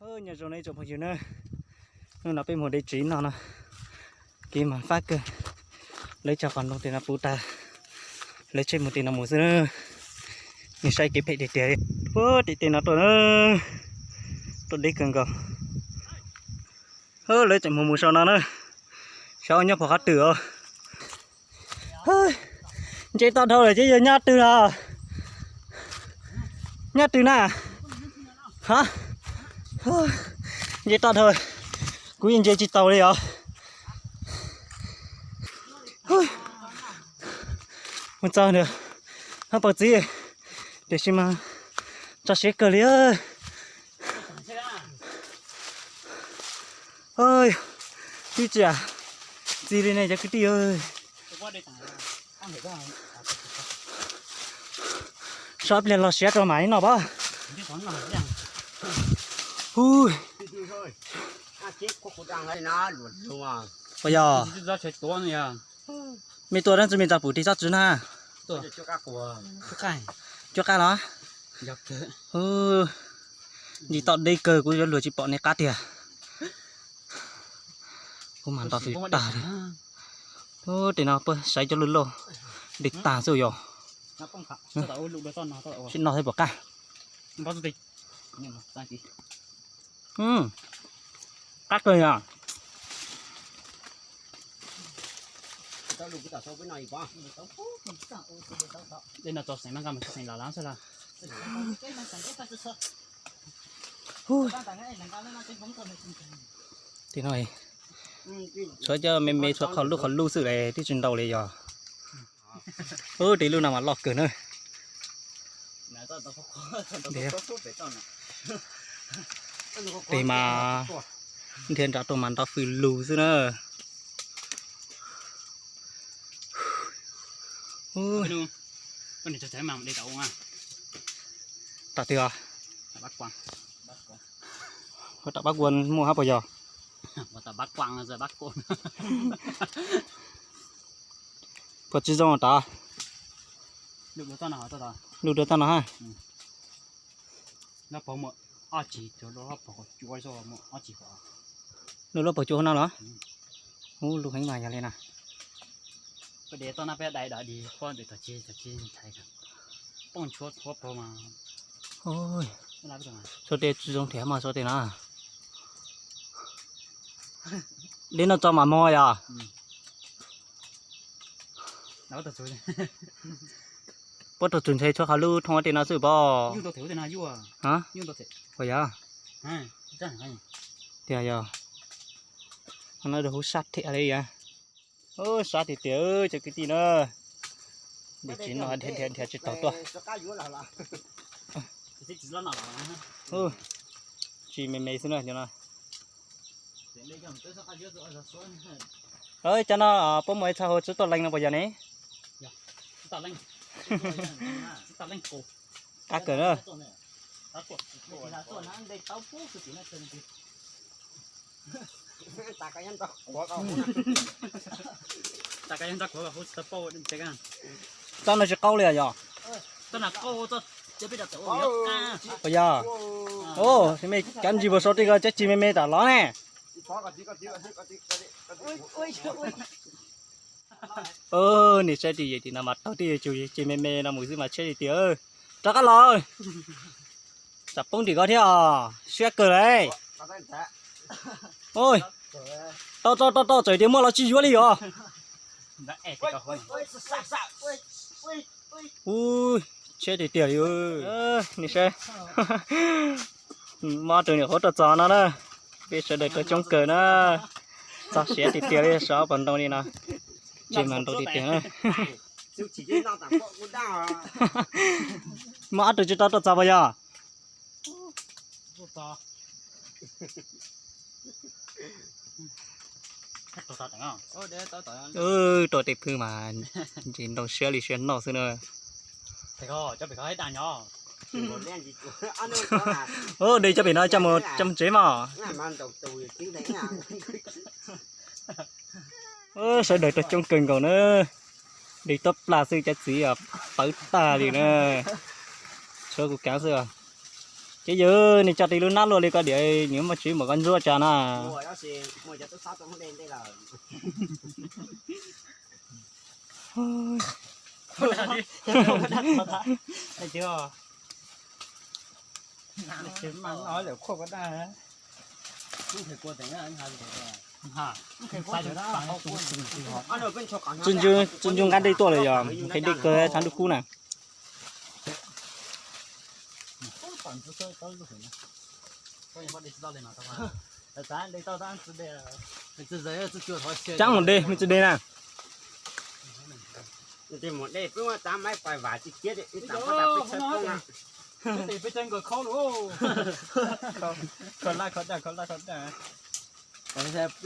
Nyob zoo nej tsoom phooj ywg na, hnub no peb mus de txiv no no, kev mas fab kawg. Lawv cog qhov ntoo tim no puv tag, lawv tseg mus tim no mus xwb na. Nej saib kev phem tiag tiag li. Puag tim tej no tuaj na, tuaj deb kawg nkaus. Lawv tseem mus mus saum no na, xyov nyob puag qhov twg os. Ntse tau dhau lawm ces yog nyob twg na? Nyob twg na? Ha, ntse tau dhau, kuv yeej ntse tsis taus li os. Mus txog ntawm hauv paus txiv, tiam sis mas tso siab kawg li. Ib tsia txi li ne cov kwv tij. Sab pliag los siab rau mam li noj pab. Hu, ua yog me tua dab tsi me tsa pum ris txob tswv na. Cuab qab los? Hu, nce toj deb kawg kuv yuav luag tsis pom nej qab tiag. Kuv mas nto fwm tag li. Hu, tej no puab saiv cov luj luj dej tag xwb yog. Sim noj thiab puas qab? Qab kawg yog. Tej no tso xeem mas kam xeem lam lam xwb las. Tej no tshuav cov me me tshuav qhov lub qhov lub xwb las twb tsis ntau li yog. Ub, ris lub no mas loj kawg na. Ris mas nrhiav nrov tuaj mas nrov fwj lug xwb na. Tam twg os? Ua tam pab kua muaj hab puas yog? Puas tsis zoo tas? Lub dua toj no ha. Lub lub puas cuaj no los? Ub, lub heev mas yog li na. Suav tej tsis zoo thiab mas suav tej na. Deb no tso mas mog yog. Puab rau txug ntshe tshuav qhov lub thoob tej no xwb pob. Puas yog? Tiag yog. Qhov no rau hauv sab thiab li yog. Sab tiag tiag cov kwv tij na. Ntim txiv no nrhiav nrhiav tsis tau tuaj. Tsis me me xwb na cov no. Cov no puab muaj ib txha hauv tsis tuaj leej no puas yog ne? Qab kawg na. Txoj no tsis qaub li yog. Puas yog? Mej kav ntsis puas sau tej ko cov tsis me me tam lov ne. Nim saib tej yam tim no mas taug tej yam tsis me me no mus xwb mas tsheb li tiag. Rov qab los. Tsam poob tim ko thiab os, siab kawg lawm. Tau tau tau tau txawm tias muaj los tsis yuav li os. Ub, tsheb tiag tiag li. Nim saib, muaj ob tug nyuam qhuav tuaj txog no na. Peb sawv daws tuaj coob kawg na. Txog siav tiag tiag li, sov puas ntoo li no. Tsis mas ntoo tiag tiag na. Muaj ob tug tsis tau tuaj txog puas yog? Rau tej phwj mas ntsis ntoo siab li siab noj xwb na. De cov pem no coj mus tsev mas. Sawv daws tuaj coob kawg nkaus na. De tuab plag xwb cov txiv pawv tag li na. Tshuav kuv kav xwb. Ces yog nws tso tis lub nab luaj li ko diam, nws muaj tsis muaj koj ntsuab tso na. Txuj ncu nqa dej tuaj lawm yog nqhis dej kawg tshav ntuj kub na. Cab mus de, me tsis de na.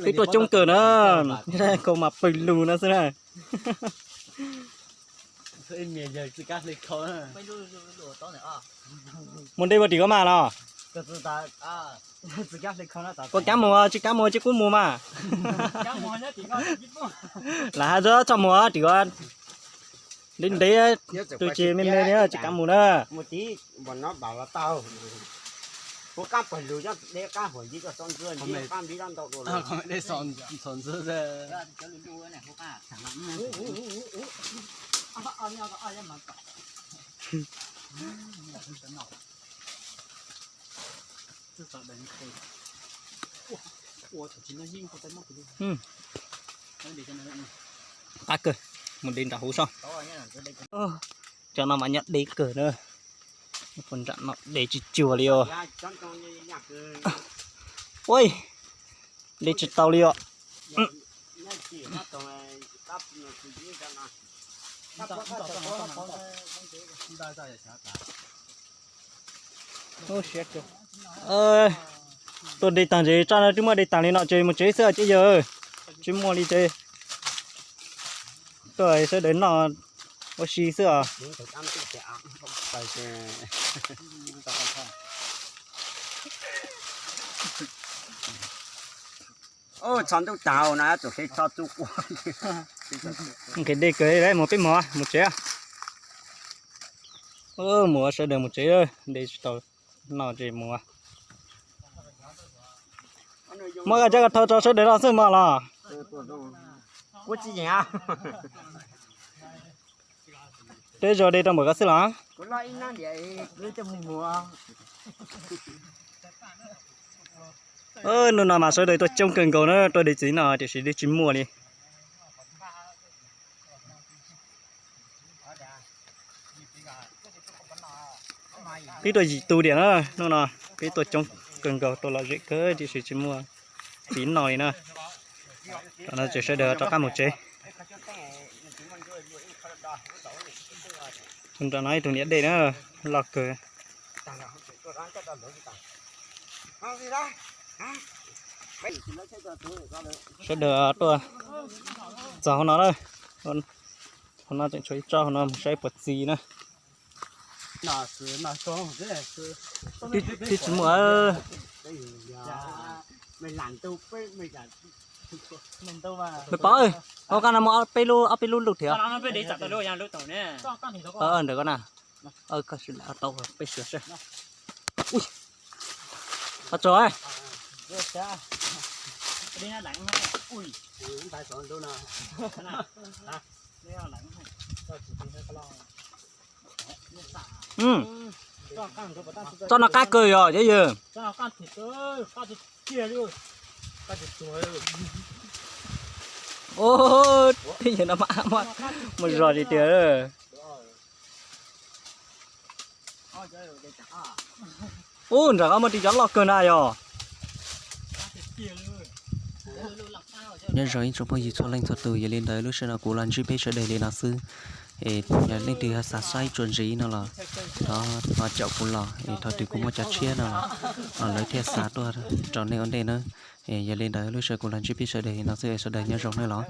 Peb tuaj coob kawg na, kho mas pw lug no xwb na. Mus de ua tim koj mas los? Koj kav mus, tsis kav mus ces kuv mus mas. Lam has txog txhob mus tim ko, ntev ntev, tus tsis me me li tsis kav mus na. Qab kawg, mus de nram hauv so. Cov no mas nyob deb kawg na. Puag nram no de tsis cuag li os. Ua, de tsis tau li os. Tuaj de tag ntshe tso no twb muaj de tag li no ces mus tsev xwb ces yog tsis muaj li ces tuaj sawv daws noj ua si xwb os. Txog ntuj tag no txawm seb txhob txub quaj. Nqhis dej kawg, mus peb mus, mus tsev. Mus sawv daws mus tsev, de tsis tau noj ces mus. Muab koj cov ko taw tso sawv daws noj xwb mas los. Peb zog de rau npaum ko xwb los. Hnub no mas sawv daws tuaj coob kawg nkaus na, tuaj de txiv no tiam sis twb tsis muaj li. Peb tuaj yim tus diam na, hnub no peb tuaj coob kawg nkaus, tuaj lom zem kawg tiam sis tsis muaj txiv noj li na. Tam no ces sawv daws rov qab mus tsev. Tus nram no ib tug niam dej na, loj kawg. Sawv daws tuaj txog hauv no lawm. Hauv no tseem tshuav ib tsob hauv no mus saib puas txi na. Twb tsis muaj. Me pov, hauv qab no muaj ob peb lub, ob peb lub lug thiab. Ntawm ko na. Koj sim lam tau peb sawv seb. Ua tso. Tsob no qab kawg yog yog yog. Ua, peb yawg no mas mus zog tiag tiag. Ub, nram ko muaj ris cov loj kawg na yog. Nyob zoo ib tsoom phooj ywg txhua leej txhua tus, yog li ntawd lub sij hawm no kuv los ntsib peb sawv daws li no xwb. Es yog leej twg xav saib txuas ntxiv no los thov caum kuv los, es thaum twg kuv muaj cov tshiab no los lawv thiaj xa tuaj rau nej ua ntej na. Es yog li ntawd lub sij hawm kuv los ntsib peb sawv daws li no xwb, sawv daws nyob zoo nawb los.